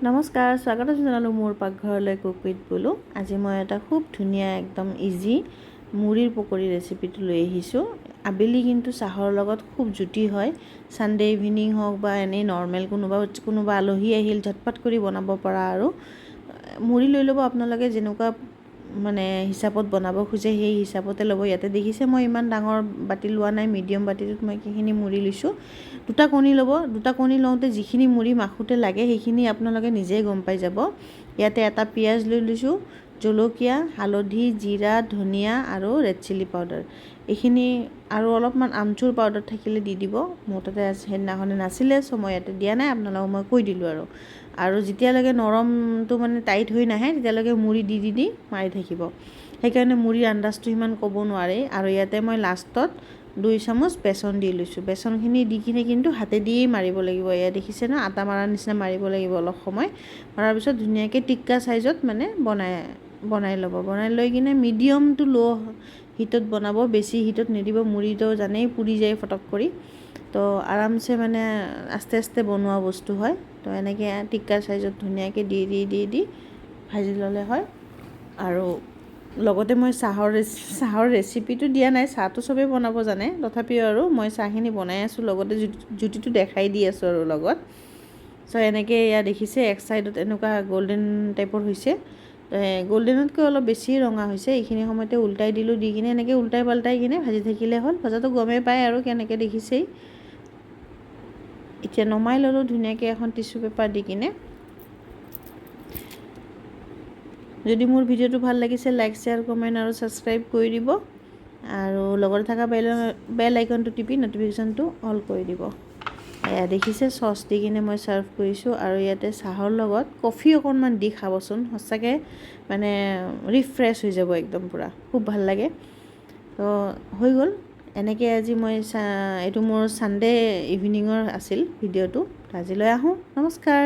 নমস্কাৰ, স্বাগতম জনালোঁ মোৰ পাকঘৰলৈ, কুক উইথ বুলু। আজি মই এটা খুব ধুনীয়া, একদম ইজি মুড়িৰ পকৰি ৰেচিপিটো লৈ আহিছোঁ। আবেলি কিন্তু চাহৰ লগত খুব জুতি হয়। ছানডে ইভিনিং হওক বা এনেই নৰ্মেল কোনোবা কোনোবা আলহী আহিল, ঝটপট কৰি বনাব পৰা। আৰু মুড়ি লৈ ল'ব আপোনালোকে, যেনেকুৱা মানে হিচাপত বনাব খোজে সেই হিচাপতে ল'ব। ইয়াতে দেখিছে, মই ইমান ডাঙৰ বাতি লোৱা নাই, মিডিয়াম বাতিটোত মই সেইখিনি মুড়ি লৈছোঁ। দুটা কণী ল'ব। দুটা কণী লওঁতে যিখিনি মুড়ি মাখোঁতে লাগে, সেইখিনি আপোনালোকে নিজেই গম পাই যাব। ইয়াতে এটা পিঁয়াজ লৈ লৈছোঁ, জলকীয়া, হালধি, জিৰা, ধনিয়া আৰু ৰেড চিলি পাউডাৰ এইখিনি আৰু অলপমান আমচুৰ পাউডাৰ থাকিলে দি দিব। মোৰ তাতে সেইদিনাখনে নাছিলে, চ' মই ইয়াতে দিয়া নাই, আপোনালোকক মই কৈ দিলোঁ। আৰু যেতিয়ালৈকে নৰমটো মানে টাইট হৈ নাহে, তেতিয়ালৈকে মুড়ি দি দি দি মাৰি থাকিব। সেইকাৰণে মুড়িৰ আন্দাজটো সিমান ক'ব নোৱাৰি। আৰু ইয়াতে মই লাষ্টত 2 চামুচ বেচন দি লৈছোঁ। বেচনখিনি দি কিনে কিন্তু হাতে দিয়েই মাৰিব লাগিব। এয়া দেখিছে ন, আটা মাৰাৰ নিচিনা মাৰিব লাগিব। অলপ সময় মৰাৰ পিছত ধুনীয়াকৈ টিক্কা চাইজত মানে বনাই বনাই ল'ব। বনাই লৈ কিনে মিডিয়াম টু ল' হিটত বনাব, বেছি হিটত নিদিব। মুড়িটো জানেই, পুৰি যায় ফটক কৰি। তো আৰামছে মানে আস্তে আস্তে বনোৱা বস্তু হয়। তো এনেকৈ টিক্কা চাইজত ধুনীয়াকৈ দি দি দি দি ভাজি ল'লে হয়। আৰু লগতে মই চাহৰ ৰেচিপিটো দিয়া নাই। চাহটো চবেই বনাব জানে, তথাপিও আৰু মই চাহখিনি বনাই আছোঁ, লগতে জুতিটো দেখাই দি আছোঁ আৰু লগত। চ' এনেকৈ এয়া দেখিছে, এক চাইডত এনেকুৱা গল্ডেন টাইপৰ হৈছে, গল্ডেনতকৈ অলপ বেছি ৰঙা হৈছে। এইখিনি সময়তে উল্টাই দিলোঁ। দি কিনে এনেকৈ উল্টাই পাল্টাই কিনে ভাজি থাকিলে হ'ল। ভজাটো গমেই পায় আৰু কেনেকৈ, দেখিছেই। এতিয়া নমাই ল'লোঁ ধুনীয়াকৈ এখন টিচু পেপাৰ দি কিনে। যদি মোৰ ভিডিঅ'টো ভাল লাগিছে, লাইক, শ্বেয়াৰ, কমেণ্ট আৰু ছাবস্ক্ৰাইব কৰি দিব আৰু লগতে থকা বেল বেল আইকনটো টিপি ন'টিফিকেশ্যনটো অল কৰি দিব। এয়া দেখিছে, চচ দি কিনে মই ছাৰ্ভ কৰিছোঁ। আৰু ইয়াতে চাহৰ লগত কফি অকণমান দি খাবচোন, সঁচাকৈ মানে ৰিফ্ৰেছ হৈ যাব একদম পূৰা, খুব ভাল লাগে। তো হৈ গ'ল এনেকৈ। আজি মই এইটো মোৰ ছানডে ইভিনিঙৰ আছিল ভিডিঅ'টো। আজিলৈ আহোঁ, নমস্কাৰ।